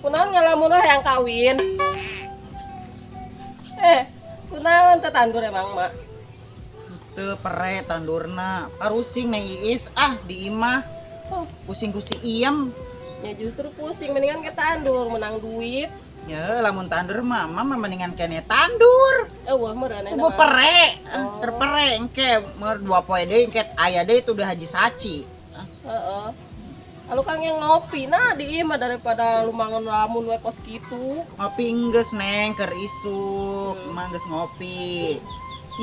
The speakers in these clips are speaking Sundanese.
Kunaon ngalamun hayang kawin? Kunaon teh tandur emang mak? Teu pere tandurna, parusing Neng Iis ah di imah. Oh. Pusing ku si Iem. Ya justru pusing, mendingan ke tandur menang duit. Ya lamun tandur mah mama mendingan kene tandur. Eueuh meureun Kudu pere, terpere engke meur 2 poe deui engke aya deui tuh Haji Saci. Heeh. Lalu kang yang ngopi nah di imah daripada lumangan lamun we kos kitu. Ngopi enggeus Neng keur isuk, emang geus ngopi.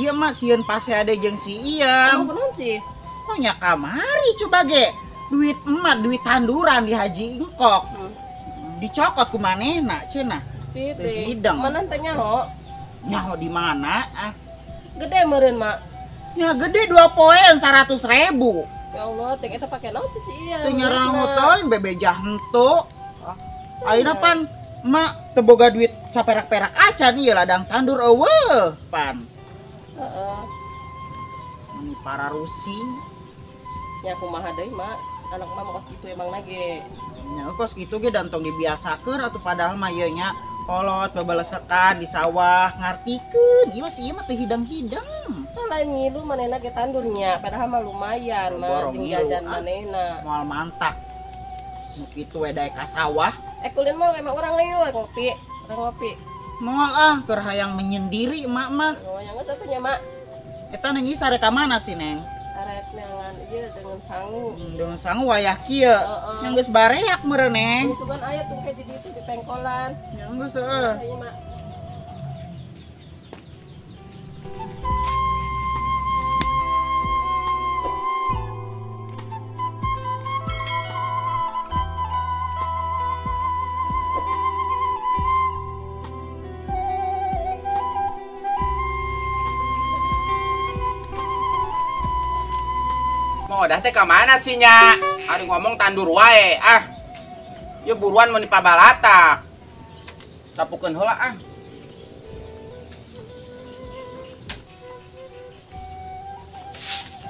Ieu mah sieun pase ade jeung si Iem. Emang kunaon sih? Oh nya kamari coba ge. Duit emak, duit tanduran di Haji Engkok. Dicokot ku manehna cenah. Teu mana teh nyaho? Nyaho di mana ah? Gede meureun mak. Ya gede 2 poe 100.000. Ya Allah, teh eta pake naon sih si Iem? Teu nyarang teuing bebejah henteu. Ayeuna pan mak teu boga duit saperak-perak acan ieu ladang tandur eueuh pan. Heeh. Meni pararusing. Ya kumaha deui mak? Anak mah kos kitu emang lagi. Ya kos kitu ge dan tong dibiasakeun atuh padahal mah ieu nya kolot babalesekan di sawah ngartikeun. Ieu mah si ieu mah teu hidang-hidang. Lain ngilu manehna ge tandurnya, padahal mah lumayan mah jeung jajan manehna. Moal mantak. Nu kitu we daek ka sawah. Kulin mah emang urang ieu ngopi, urang ngopi. Moal ah keur hayang menyendiri emak mah. Oh, yang geus atuh nya mak. Eta Neng Iis arek ka mana sih Neng? Arek neangan ieu dengan sangu. Dengan sangu wayah kieu. Yang geus bareak meureun Neng. Sugan aya tuh ke di ditu di pengkolan. Yang geus heuh. Ayo mak. Mau dah teh ka mana sih nya? Ari ngomong tandur wae ah. Ya buruan mun dipabalatak. Sapukeun heula ah.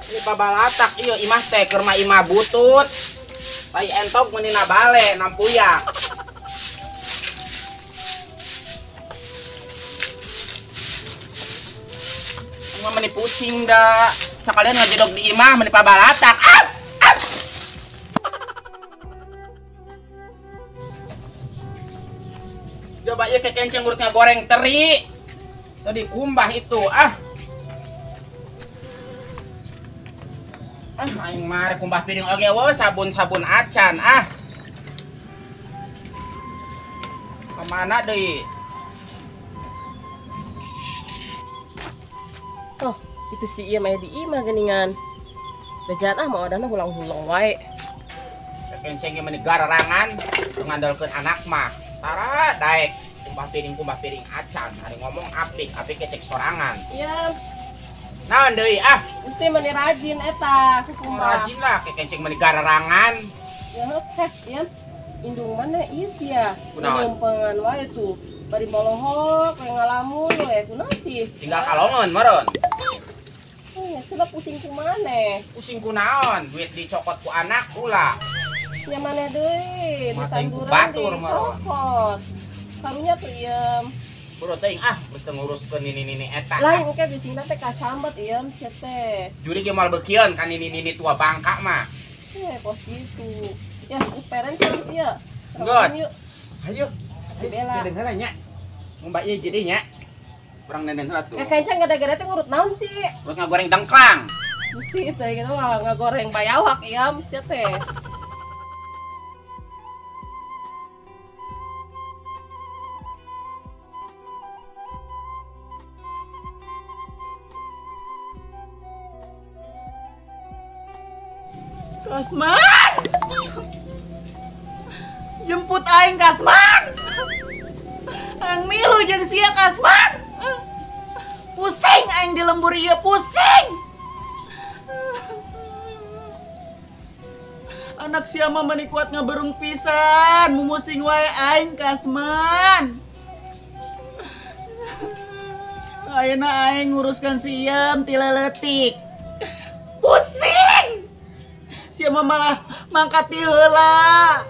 Ini pabalatak ieu imah teh keur mah imah butut. Tai entok mun dina bale nampuyak. Mah meni pusing da. Sekalian ngejedok di imah meni pabalatak. Ah! Ah! Coba ieu kekenceng urut ngagoreng teri. Tadi kumbah itu ah. Ah aing mah kumbah piring oge we sabun-sabun acan ah. Kemana deui? Oh, itu si ieu mah di imah geuningan. Bejaan ah mau adana hulang-hulang wae. Kekenceng ge meni garangan ngandalkeun anak mah. Tara daek kumbah piring acan, ari ngomong apik, apik kecek sorangan. Iya. Naon deui ah? Mesti meni rajin eta, kumbah. Rajin lah kekenceng meni garangan. Ya heh, ieu indung mana ieu sia? Kunaon? Lempengan wae tuh. Bari molohok, we ngalamun we, kunaon sih? Tinggal kalongan meureun. Cenah pusing ku maneh. Pusing ku naon? Duit dicokot ku anak ulah. Nya maneh deui, ditanduran dicokot. Karunya tuh iem. Bro teuing ah, geus teu nguruskeun nini-nini eta. Lain engke bisingna teh kasambet iem sia teh. Juri ge moal beukieun ka nini-nini tua bangka mah. Kos kitu. Ya, geus peren geus ieu. Geus. Hayu. Bela. Deung heula nya. Mun ieu jadi nya. Urang nenden heula tuh. Kekenceng gede-gede teh ngurut naon sih? Ngurut ngagoreng dengklang. Mesti itu gitu ngagoreng bayawak ya sia teh. Kasman! Jemput aing Kasman! Aing milu jeung sia Kasman! Pusing aing di lembur ieu pusing. Anak sia mah meni kuat ngaberung pisan, mumusing wae aing Kasman. Ayeuna aing nguruskan si Iem ti leutik. Pusing. Sia mah malah mangkat ti heula.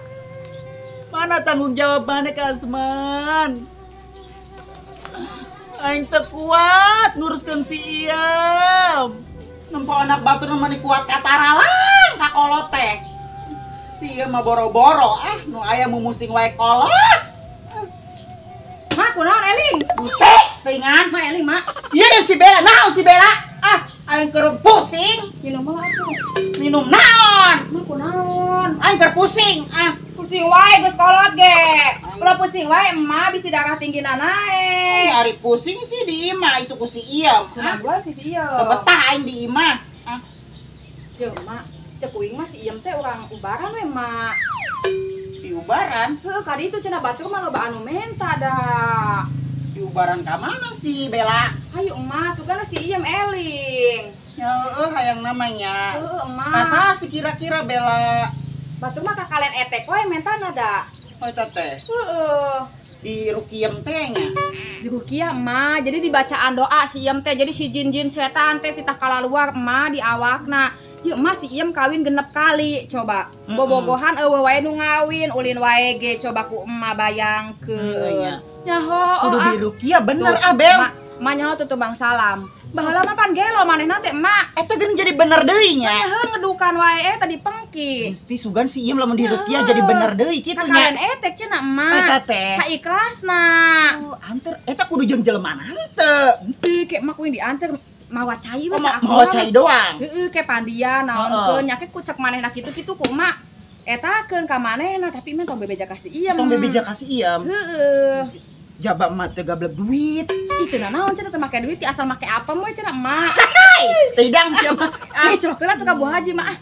Mana tanggung jawab maneh Kasman? Aing teu kuat nguruskeun si Iem. Nempo anak batur mah kuat kataralang ka kolot teh. Si Iem mah boro-boro ah nu aya mumusing wae kolot. Mak kunaon eling? Gusti teuingan. Mak eling mak. Ieu deui si Bella, naon si Bella? Ah, aing keur pusing. Minum mah atuh. Minum naon? Mak kunaon? Aing keur pusing ah. Pusing wae geus kolot ge. Ulah pusing wae emak bisi darah tinggina naek. Ari pusing sih di imah itu ku si Iem. Nah, gua sih si Iem. Teu betah aing di imah. Ah. Yeuh mak, cek uing mah si Iem teh urang ubaran we mak. Di ubaran? Heuh, kadi itu cenah batur mah loba anu menta da. Di ubaran ka mana sih Bella? Hayu emak, sugana si Iem eling. Ya heueuh hayang namanya. Heueuh emak. Kasaha sih kira-kira Bella? Batur mah ka kalian etek wae mentana da. Oh eta teh. Heeh. Di rukiem teh nya. Di rukiah emak, jadi dibacaan doa si Iem teh, jadi si jin-jin setan teh titah kalaluar emak di awakna. Ieu emak si Iem kawin 6 kali coba. Bobogohan eueuh wae nu ngawin, ulin wae ge coba ku emak bayangkeun. Nyaho kudu di rukiah bener ah Bel. Mak nyaho tuh bang salam. Baheula mah pan gelo manehna teh emak. Eta geuning jadi bener deui nya. Nya ngedukan wae tadi pengki. Gusti sugan si Iem lamun di rukiah jadi bener deui kitu nya. Kalian etek cenah emak. Eta teh. Saikhlasna. Oh, anter eta kudu jeung jelema henteu. Henteu ke emak kuing dianter mawa cai we oh, mawa cai doang. Heeh ke pandian naonkeun nya ke kucek manehna kitu-kitu ku emak. Etakeun ka manehna tapi mah tong bebeja ka si Iem. Tong bebeja ka si Iem. Heeh. Jaba emak teu gablek duit. Ih teu naon cenah teu make duit asal make apem we cenah emak. Tidang sia mah. Nyecelok heula tuh ka Bu Haji mah ah.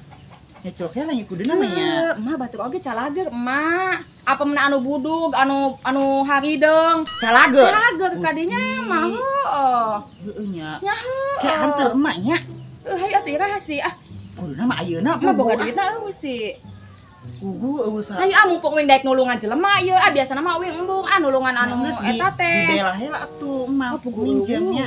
Nyecelok heula nya kuduna mah nya. Emak batur oge calager emak. Apemna anu budug, anu harideung. Calager. Calager kadinya mah heueuh. Heueuh nya. Nya heueuh. Ke anter emak nya. Heuh hayu atuh iraha sih ah. Kuduna mah ayeuna mah boga duitna eueuh sih. Gugu eueuh sa. Hayu ah mumpung uing daek nulungan jelema ieu ah biasana mah uing embung ah nulungan anu eta teh. Di bela heula atuh emak minjemnya.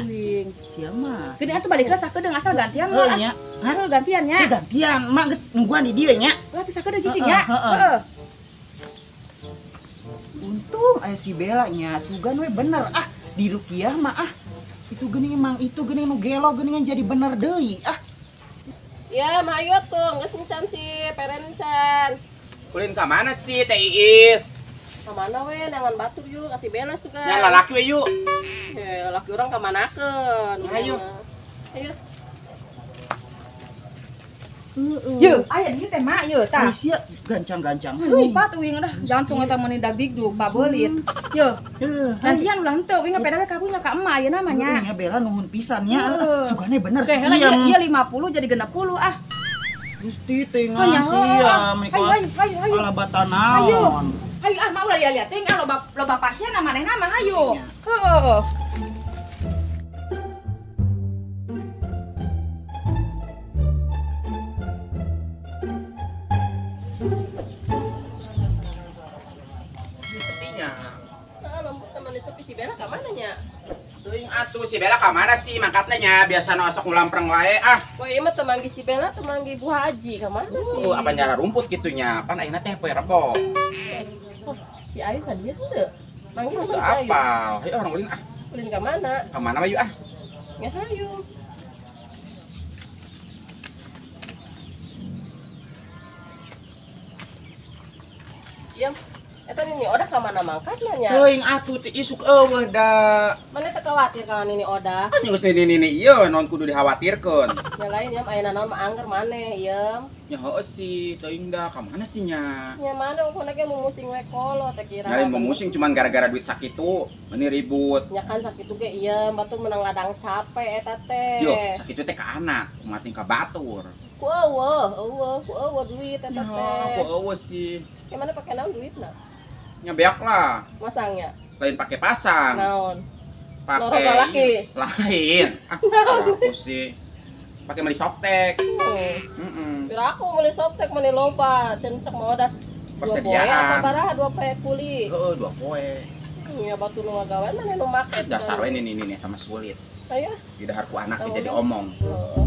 Sia mah. Geuning atuh balik heula sakedeung asal gantian mah. Heuh nya. Heuh gantian nya. Gantian emak geus nungguan di dieu nya. Heuh atuh sakedeung cicing nya. Heuh. Untung aya si Bella nya sugan we bener ah di rukiah mah ah. Itu geuning emang itu geuning nu gelo geuningan jadi bener deui ah. Ya, mah ayo tuh, geus encan sih, peren encan. Ulin ka mana sih Teh Iis? Ka mana we, nangan batur yuk, kasih Bella suka. Nya lalaki we yuk. Ya, lalaki urang ka manakeun. Ayo. Ayo. Yeuh, aya di teh mak yeuh tah. Sia gancang-gancang. Lupa tuh uing dah, jantung eta meuni dagdigdug babeulit. Yeuh. Gantian ulah henteu uing peda we kagunya ka emak ayeuna mah nya. Nya Bella nuhun pisan nya. Sugane bener sih. Ieu 50 jadi 60 ah. Gusti teh ngasih Ayo ayo ayo. Ala batanaon. Ayo. Ayo ah mah ulah liat-liat teuing ah loba pasien manehna mah hayu. Heueuh. Si Bella ka mana nya? Teuing atuh si Bella ka mana sih mangkatna nya biasana osok ngulampreng wae ah. Wah ieu mah temanggi si Bella temanggi Bu Haji ka mana sih? Apa nyara rumput kitu nya? Pan ayeuna teh poe Rebo. Oh, si Ayu ka dieu henteu? Manggil si Ayu. Apal. Hayu orang ulin ah. Ulin ka mana? Ka mana we ah? Nya hayu. Diam. Eta nini Odah ka mana mangkatna nya? Teuing atuh teh isuk eueuh da. Mana teh khawatir ka nini Odah? Kan geus nini ieu naon kudu dikhawatirkeun. Nya lain yam aya naon mah angger maneh yem. Nya heueuh sih, teuing da ka mana sih nya? Nya mana unggulna ge mumusing we kolot teh kira. Nyari mumusing cuman gara-gara duit sakitu, meuni ribut. Nya kan sakitu ge ieu batur menang ladang capek eta teh. Yo, sakitu teh ka anak, kumaha ka batur. Ku eueuh, ku eueuh duit eta teh. Ku eueuh sih. Gimana pakai naon duitna? Nya beak lah. Masangnya? Lain pakai pasang. Naon? Pakai laki. Lain. Ah, aku sih. Pakai beli softtek. Heeh. Pira aku beli softtek meuni loba, cencek mau dah. Persediaan. Dua poe baraha 2 poe kuli. Heeh, 2 poe. Nya batu nu ngagawe mana nu make. Dasar we ini sama sulit. Ayo. Di dahar ku anak jadi omong. Heeh.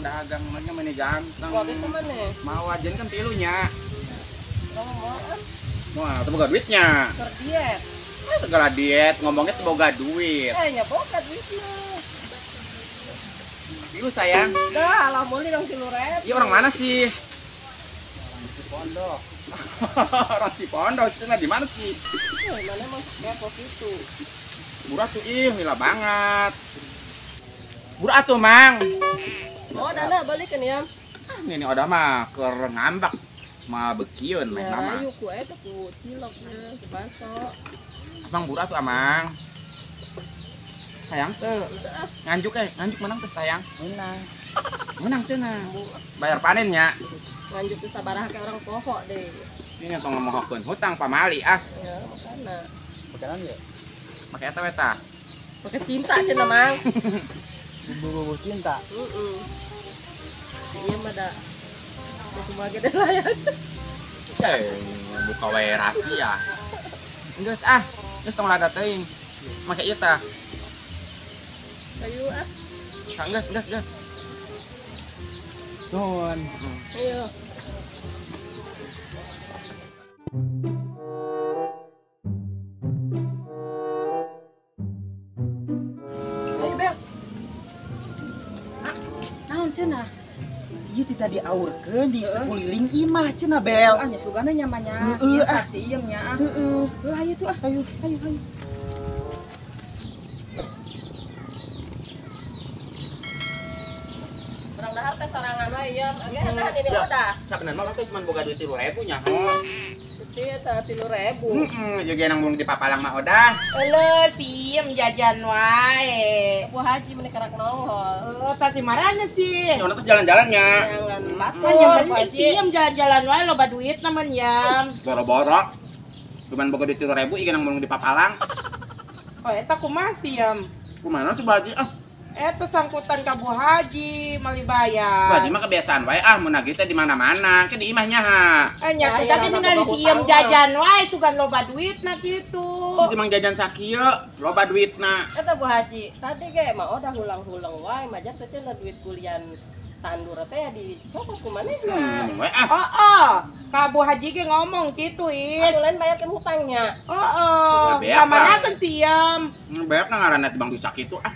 dagang mah meni ganteng. Mau duit mana? Mau ajen kan tilunya. Urang mau ah. Wah, teu boga duitnya. Keur diet. Ah, segala diet ngomongnya teu boga duit. Nya boga duitnya. Tilu sayang. Dah, alhamdulillah dong 3.000. Iya orang mana sih? Orang Cipondok. Orang Cipondok, cina di mana sih? Mana emang kepo gitu. Murah tuh ih, mila banget. Murah tuh, Mang. Oh, dana balikin ya. Ah, ini udah mah keur ngambek. Mah bekieun meh nama. Ayo ku eta ku cilok ye, ku baso. Amang murah tuh, Amang. Sayang tuh. Nganjuk nganjuk menang tuh sayang. Menang. Menang cenah. Bayar panennya. Nganjuk tuh sabaraha kayak orang poho deh. Ini tong ngomongkeun hutang pamali ah. Ya, makana. Makanan ya? Make eta we tah. Make cinta cenah, Mang. Bumbu-bumbu cinta. Heeh. Iya mah da. Kumaha ge lah ya. Buka wae rahasia. Geus ah, geus tong lada teuing. Make ieu tah. Ayo ah. Geus, geus, geus. Nuhun. Ayo. Ayo, Bel. Naon cenah? Ieu teh tadi aurkeun di sekuliling imah cenah, Bel. Ah, nya sugana nya mah nya. Heeh, ah. Si Iem nya. Heeh. Heuh, ayo tuh ah. Ayo. Ayo, ayo. Urang dahar teh sorangan wae ya. Age nahan ini udah. Sabenerna mah teh cuman boga duit 3.000 nya. Gusti eta 3.000. Heeh, jeung nang mulung di papalang mah odah. Eleuh, si Iem jajan wae. Bu Haji meni karak nongol. Oh, tah si marana sih. Nyono terus jalan-jalannya. Jangan Kan yang batur, Bu penting si Haji. Iem jalan-jalan wae loba duit namun ya. Boro-boro. Cuman boga duit 3.000 ieu nang mulung di papalang. Oh, eta kumaha sih, Iem? Kumaha sih Bu Haji ah? Eta sangkutan ka Bu Haji meuli Bu Haji bayar. mah kebiasaan wae ah mun nagih teh di mana-mana, ke di imahnya ha. Eh nya Ya, tadi ya, ningali loba si Iem hutang mah. jajan wae sugan loba duitna kitu. Itu mang jajan sakieu, loba duitna. Eta Bu Haji, tadi ge mah udah hulang-hulang wae majar teh cenah duit kulian tandur teh dicokot ku manehna. Wae ah. Oh, oh, ka Bu Haji ge ngomong kitu, Is. Atuh lain bayarkeun hutangnya. Oh, oh, Ya, beak, ka mana kan si Iem? Beak na ngaranna teh Bang Dusak kitu ah.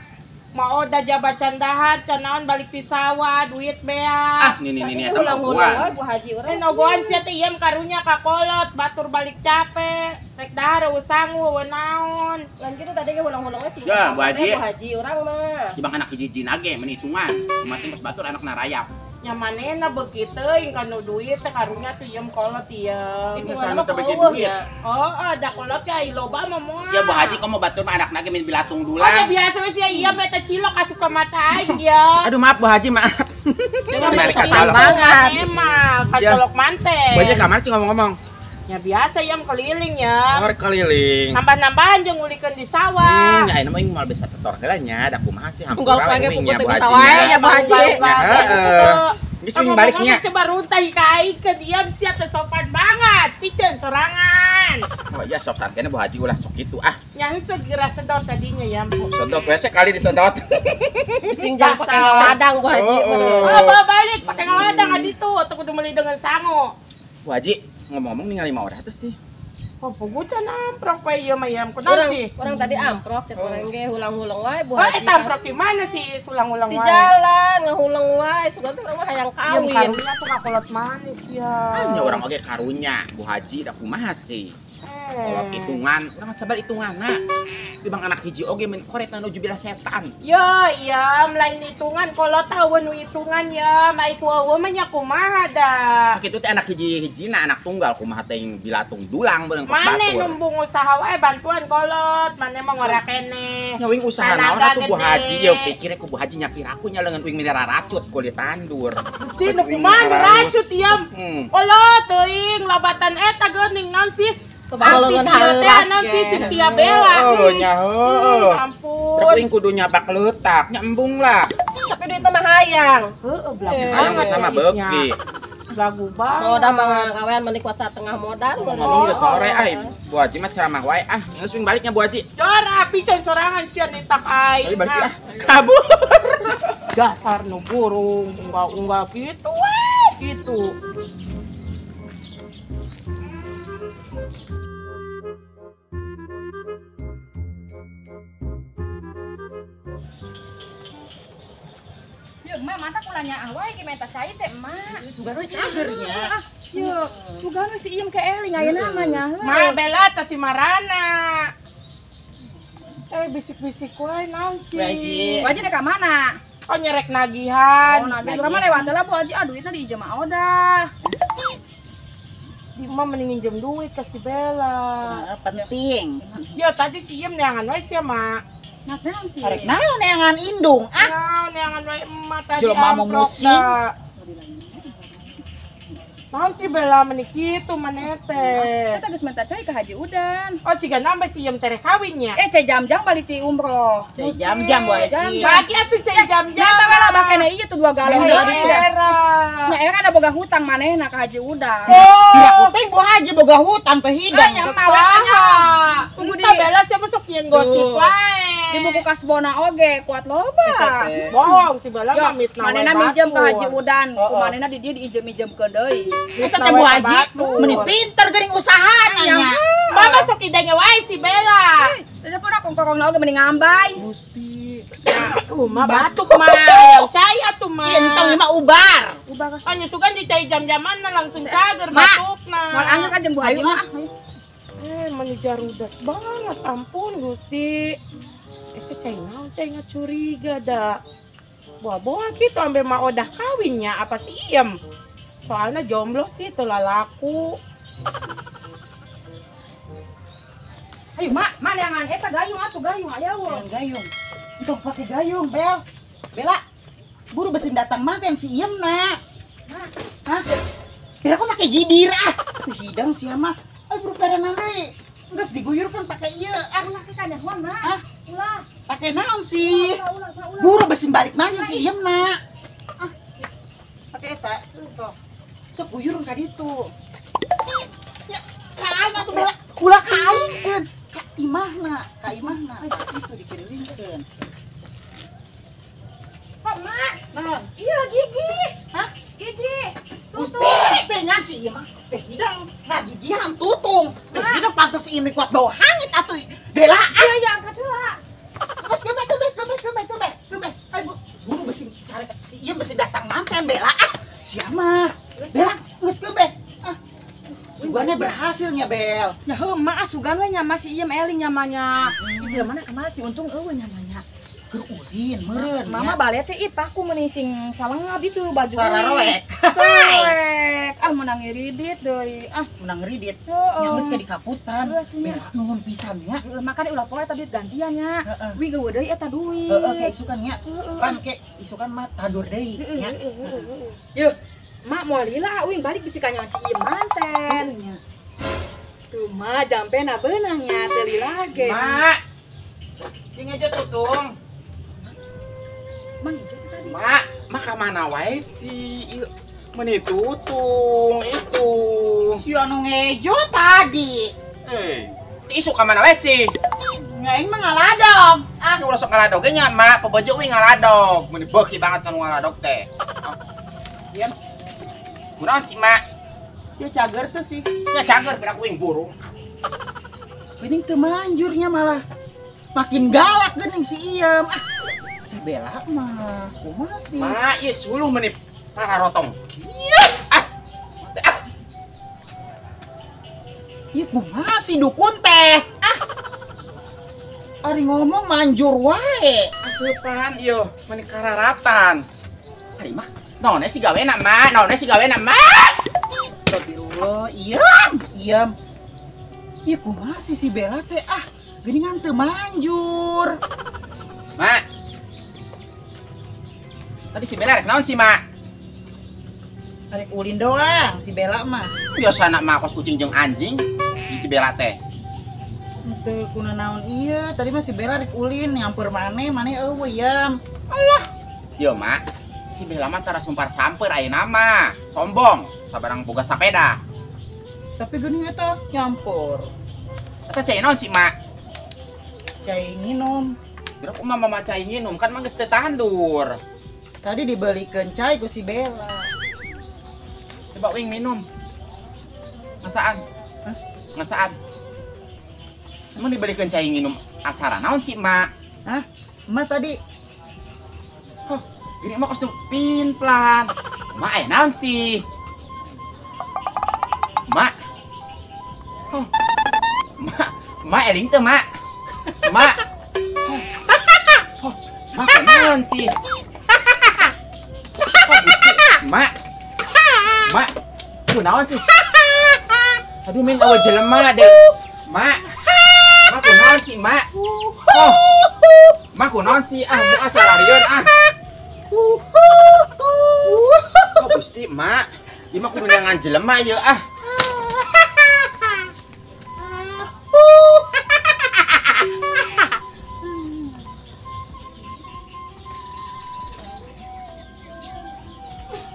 Mau udah jabat dahar, can naon balik ti sawah, duit beak. Ah, nini nini Tadi eta mah hulang-hulang wae ogoan. Bu Haji urang. Eh nogoan sia teh Iem karunya ka kolot, batur balik capek, rek dahar eueuh sangu eueuh naon. Lain kitu tadi ge hulang-hulang wae sih. Ya, Bu Haji. Bu Haji urang mah. Di bang anak hiji-hiji nage meni hitungan. Kumaha teh batur anak narayap. Nya manehna beuki teuing kanu duit teh karunya tuh Iem kolot Iem. Hitungan Anu mah teh beuki eueuh duit. nya. Oh, oh, da kolot ge ai loba mah moal. Ya Bu Haji komo batur mah anak nage min bilatung Oh, ya dulang. biasa we sia Iem eta cilok asup ka mata aing ya. Aduh maaf Bu Haji, maaf. Coba Balik sopan ka banget. Emang Ya. kacolok manten. Bu Haji ka mana sih ngomong-ngomong? Ya biasa Iem keliling ya. Oh, keliling. Nambah-nambahan jeung ngulikeun di sawah. Ya, ayeuna mah aing moal bisa setor heula nya, da kumaha sih Unggal hampura pange we pupu nya teh Bu bisa Haji wae nya. nya Bu Haji. Ya, heeh. Geus wing baliknya. Coba runtah ka aing ke diam sia teh sopan banget. Piceun sorangan. Oh iya sok santena Bu Haji ulah sok kitu ah. Yang segera sedot tadinya ya. Oh, sedot we sekali disedot. Bising jang pake ngawadang Bu Haji. Oh, oh. Oh, bawa balik pakai ngawadang adi tuh, atau kudu meuli dengan sangu. Bu Haji, ngomong-ngomong ningali mah udah tuh sih. Oh, pugu can amprok we ieu mah yam. Kunaon Urang sih? urang tadi amprok cek urang ge hulang-hulang wae Bu Oh, Haji. eta amprok di mana sih sulang-ulang Di wae? jalan ngahuleng wae, sugan teh urang mah hayang Iem kawin. karunya tuh kakolot manis ya. Nya urang oge karunya, Bu Haji da kumaha sih? Kolot hitungan, urang sabar hitunganna. Di bang anak hiji oge min koret nu jubilah setan. Yo, iya, lain hitungan kolot tahu nu hitungan ya, mai ku eueuh mah nya kumaha da. Sakitu teh anak hiji-hijina anak tunggal kumaha teh bilatung dulang beunang kos Mane batur. numbung usaha wae bantuan kolot, mane mah ngora keneh. Nya uing usaha naon Tanaga atuh Bu gede. Haji ya pikirnya ku Bu Haji nyapiraku nya leungeun uing minera racut kulit tandur. Gusti nu kumaha nu racut ieu. Kolot teuing labatan eta geuning naon sih? Coba Artis leungeun ieu teh heuras naon sih ge. Cynthia Bella. Oh nya heuh. Ampun. Uing kudu nyapak leutak, nya embung lah. Tapi duitna mah hayang. Heeh, belagu Hayang banget duitna mah artisnya. beuki. Belagu banget. Modal mah ngawean meni kuat satengah modal. Ngomong udah sore ay, Bu Haji mah ceramah wae ah. Geus uing baliknya Bu Haji. Jor api can sorangan sia ditak aing. Ayo balik ah. Kabur. Dasar nu burung unggal-unggal kitu we kitu. Yeuh, Mak, mantap ulah nyaah wae ge menta cai teh, Mak. Sugan we cager nya. Yeuh, sugan we si Iem ke eling ayeuna mah nya heuh. Ma Bella teh si marana. Bisik-bisik wae naon sih? Bu Haji dek ka mana? Oh nyerek nagihan. Oh, nagihan. Lu mah lewat heula Bu Haji, ah duitna diijem mah odah. Di mah mending nginjem duit ke si Bella. Nah, penting. Ya tadi si Iem neangan wae sia, Mak. Nah, naon sih? Arek naon neangan indung ah. Naon neangan wae emak tadi. Jelema mau musing. Naon sih Bella meni kitu maneh teh. Eta geus minta cai ka Haji Udan. Oh ciga nambah si Iem tereh kawinnya. Cai jam-jam balik ti umroh. Cai jam-jam Bu Haji. Bagi atuh cai jam-jam. Eta we lah bakena ieu tuh 2 galon deui. Nah, era ada boga hutang manehna ka Haji Udan. Oh, teh Bu Haji boga hutang teh hidang. Nya mah we nya. Kudu di Bella siapa sok nyeun gosip wae. Di buku kasbona oge kuat loba. Bohong si Bella mah mitnah. Manehna minjem ka Haji Udan, ku manehna di dieu diijem-ijemkeun deui. Eta teh Bu Haji meni pinter geuning usahana nya. Mama sok idenya wae si Bella. Teh pun aku kongkongna oge meni ngambay. Gusti. Mah batuk mah. Yang cai atuh mah. Ieu entong mah ubar. Ubar. Oh nya sugan di cai jam-jamanna langsung cager batukna. Moal anggeus kan jeung Bu Haji mah. Meni jarudas banget ampun Gusti. Eta cai naon cai ngacuriga da. Boa-boa kitu ambe mah odah kawinnya apa si Iem. Soalnya jomblo sih teu lalaku. Ayo Mak, mak neangan eta gayung atuh gayung aya we. Gayung. Entong pake gayung, Bel. Bella, buru besin datang manten si Iem na. Hah? Bella kok make jidir ah. Teu hidang sia mah. Ay buru perenan deui. Geus diguyurkeun pake ieu ah. Ulah ke kanyahoan, Mak. Hah? Ulah. Pake naon sih? Buru besin balik manten si Iem na. Ah. Pake eta, sok. Sok guyurun ka ditu. Ya, ka aing atuh Bella. Ulah ka aing keun. Ka imahna, ka imahna. Itu dikiriwingkeun. Kok, Mak? Naon? Iya, gigi. Hah? Gigi. Gusti, pengen sih ieu mah. Teh hidang ngagigihan tutung. Teh hidang pantes ini kuat bau hangit atuh. Bella. Iya, iya, angkat heula. Geus kemeh kemeh kemeh kemeh kemeh kemeh. Ayo buru besi cari si ieu besi datang manten Bella ah. Sia mah. Bella geus kemeh. Ah. Sugannya berhasilnya Bel. Ya heuh mak sugan we nya masih ieu eling nya mah nya. Ih jelema mana kemana sih untung eueuh nya mah nya. Keur ulin meureun. Mama bale teh ih paku meuni sing salengab itu baju. Sararoek. Soek. Ah menang ngiridit deui. Ah menang ngiridit. Nya geus ke dikaputan. Bella nuhun pisan nya. Heeh makane ulah poe eta duit gantian nya. Wi geueuh deui eta duit. Heeh ke isukan nya. Pan ke isukan mah tadur deui nya. Yeuh. Mak moal lila uing balik bisi kanyawan si Iem manten. Tuh mak jampena beunang nya teu lila ge. Mak. Jeung aja tutung. Mang ijo tuh tadi. Mak, mak ka mana wae sih? Meni tutung itu. Si anu ngejo tadi. Isu ka mana wae sih? Aing mah ngaladog. Ah, ulah sok ngaladog ge nya, Mak. Pebejo we ngaladog. Meni beuki banget kan ngaladog teh. Diam. Kunaon sih, Mak? Si cager tuh sih. Ya cager pira kuing burung. Geuning teu manjurnya malah. Makin galak geuning si Iem. Ah, si Bella mah kumaha sih? Mak, ieu suluh meni pararotong. Ah. Ah. Ieu kumaha si dukun teh? Ah. Ari ngomong manjur wae. Asupan ieu meni kararatan. Ari mah naonnya si gawena, Mak? Naonnya si gawena, Mak? Astagfirullah, Iem, Iem. Ieu kumaha sih si Bella teh? Ah, geuningan teu manjur. Mak. Tadi si Bella rek naon sih, Mak? Rek ulin doang si Bella mah. Biasana mah kos kucing jeung anjing si Bella teh. Teu kuna naon ieu, tadi mah si Bella rek ulin nyamper maneh, maneh eueuh Iem. Alah. Ieu, Mak. Si Bella mah tara sumpar samper ayeuna mah. Sombong, sabarang boga sapeda. Tapi geuning eta nyampur. Eta cai naon sih, Mak? Cai nginum. Geura kumaha mama cai nginum kan mah geus teu tandur. Tadi dibelikan cai ku si Bella. Coba wing minum. Ngasaan? Hah? Ngasaan? Emang dibelikan cai minum acara naon sih, Mak? Hah? Emak tadi. Huh, gini emak kostum pin-plan. Mak aya naon sih? Mak. Huh. Mak, mak eling teu, Mak. Mak. Huh. Mak naon sih? Oh, Gusti. Mak. Mak. Ku naon sih? Aduh min eueuh jelema deh. Mak. Mak ku naon sih, Mak? Oh. Mak ku naon sih? Ah, buka salarieun ah. Oh, Gusti, Mak. Ieu mah kudu nyangan jelema ieu ah.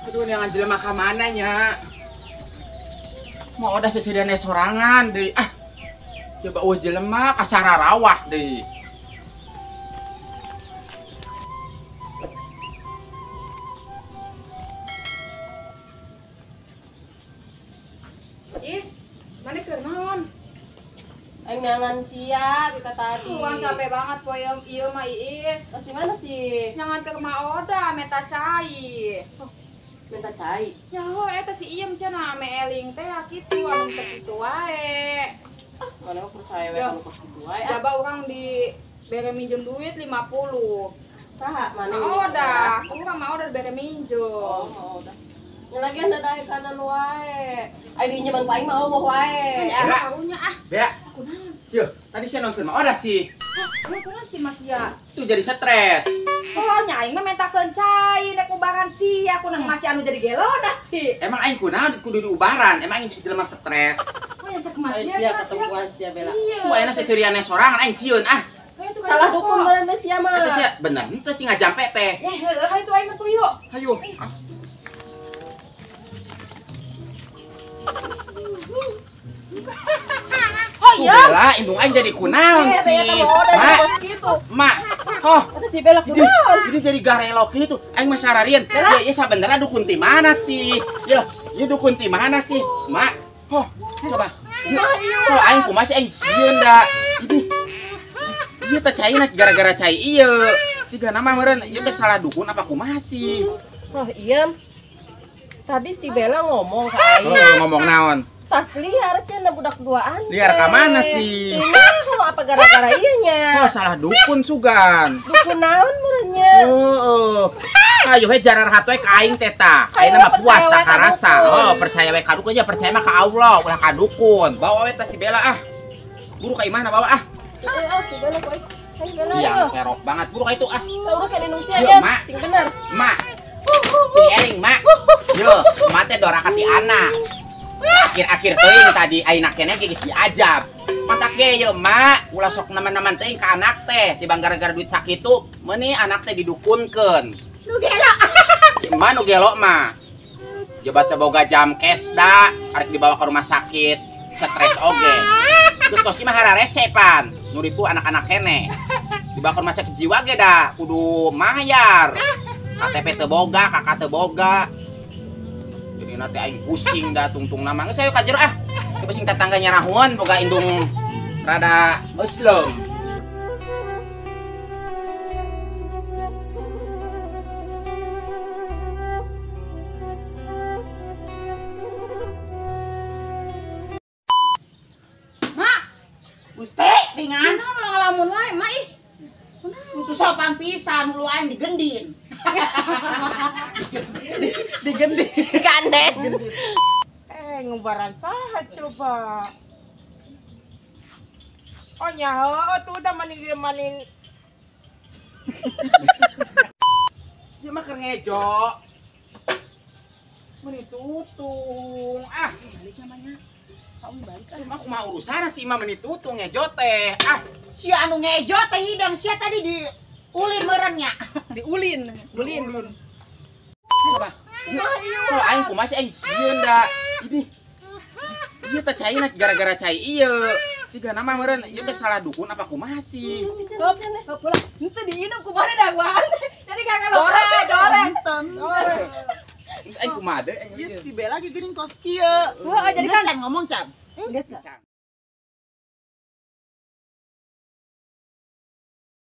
Aduh, nyangan jelema ka mana nya? Mau udah seserian sorangan deui ah. Coba eueuh jelema kasararawah deui. Is, mana keur naon? Aing nyangan sia kita tadi. Urang capek banget poe ieu mah Iis. Terus di mana sih? Nyangan ke Ma Oda meta cai. Oh, minta cai. Ya heuh eta si Iem cenah ame eling teh kitu anu teu kitu wae. Ah, mana percaya we anu kos kitu wae. Coba urang di bere minjem duit 50. Saha mana? Ma Oda, urang Ma Oda bere minjem. Oh, Ma Oda. Lagian ada kanan wae. Ai diinjeman ku aing mah eueuh wae. Ya karunya ah. Bea. Kunaon? Yo, tadi sia nonton Ma Oda sih. Hah, kunaon sih Mas ya? Tuh jadi stres. Oh, nya aing mah mentakeun cai nek ubaran sia, kunaon masih anu jadi gelona sih. Emang aing kunaon kudu diubaran? Emang aing jelema stres. Oh, nya cek Mas ya, ketemuan sia Bella. Iya. Ku ayeuna seseriane sorangan aing sieun ah. Salah dukun meureun sia mah. Eta sia bener henteu sih ngajampe teh. Ya heueuh hayu tuh aing mah yuk. Hayu. Oh iya. Bella, indung aing jadi kunaon sih. Mak, Mak. Oh, eta si Bella kunaon? Jadi jadi garelok gitu. Aing mah sararieun. Ya, ya sabenerna dukun ti mana sih? Ya, ya dukun ti mana sih? Mak. Oh, coba. Oh, aing kumaha sih aing sieun da. Jadi ieu teh caina gara-gara cai ieu. Ciga nama meureun ieu teh salah dukun apa kumaha sih? Oh, iya. Tadi si Bella ngomong ke aing. Oh, ngomong naon? Tas liar cenah budak duaan. Liar ka mana sih? Ini apa gara-gara ieu nya? Oh, salah dukun sugan. Dukun naon meureun nya? Heeh. Ayo we jarar hatoe ka aing teh tah. Ayeuna mah puas tak karasa. Oh, percaya we ka dukun aja, percaya mah ka Allah, ulah ka dukun. Bawa we teh si Bella ah. Buru ka imahna bawa ah. Heeh, si Bella ku aing. Ayo Bella. Iya, kerok banget buru ka itu ah. Urus ka Indonesia ya, sing bener. Mak. Si eling, Mak. Yo, mak teh doraka ti anak. Akhir-akhir teuing tadi ayeuna keneh geus diajab. Matak ge ye mak, ulah sok neman-neman teuing ka anak teh, tibang gara-gara duit sakitu, meuni anak teh didukunkeun. Nu gelo. Emak nu gelo mah. Jabat teh boga jam cash da, arek dibawa ke rumah sakit, stres oge. Terus kos ki mah hararese pan, nu ripu anak-anak keneh. Dibawa ke rumah sakit jiwa ge da, kudu mayar. KTP teu boga, KK teu boga. Jadi nanti aing pusing dah tungtung nama geus ayo ka jero ah. Teu pusing tetangga nyarahuan boga indung rada eusleum. Mak, Gusti tingan. Naon ulah ngalamun wae, Mak ih. Kudu sopan pisan hulu aing digendin. Digendin. Ganden. Ngubaran saha coba. Oh nya heueuh tuh udah manin. Ieu mah keur ngejo. Meni tutung. Ah, balik namanya. Kamu balik ah. Mah kumaha urusan si Imah meni tutung ngejo teh. Ah, sia anu ngejo teh hidang sia tadi di ulin meureun nya. Diulin, ulin. Coba. Oh, aing kumaha sih aing sieun da. Ini ieu teh caina gara-gara cai ieu. Ciga nama meureun ieu teh salah dukun apa kumaha sih? Hop, hop lah. Henteu diinum kumaha daguan. Jadi kagak Dore, dore. Kumaha deui? Ieu si Bella ge geuning kos kieu. Heeh, jadi kan Geus, Can, ngomong Can. Geus. Can.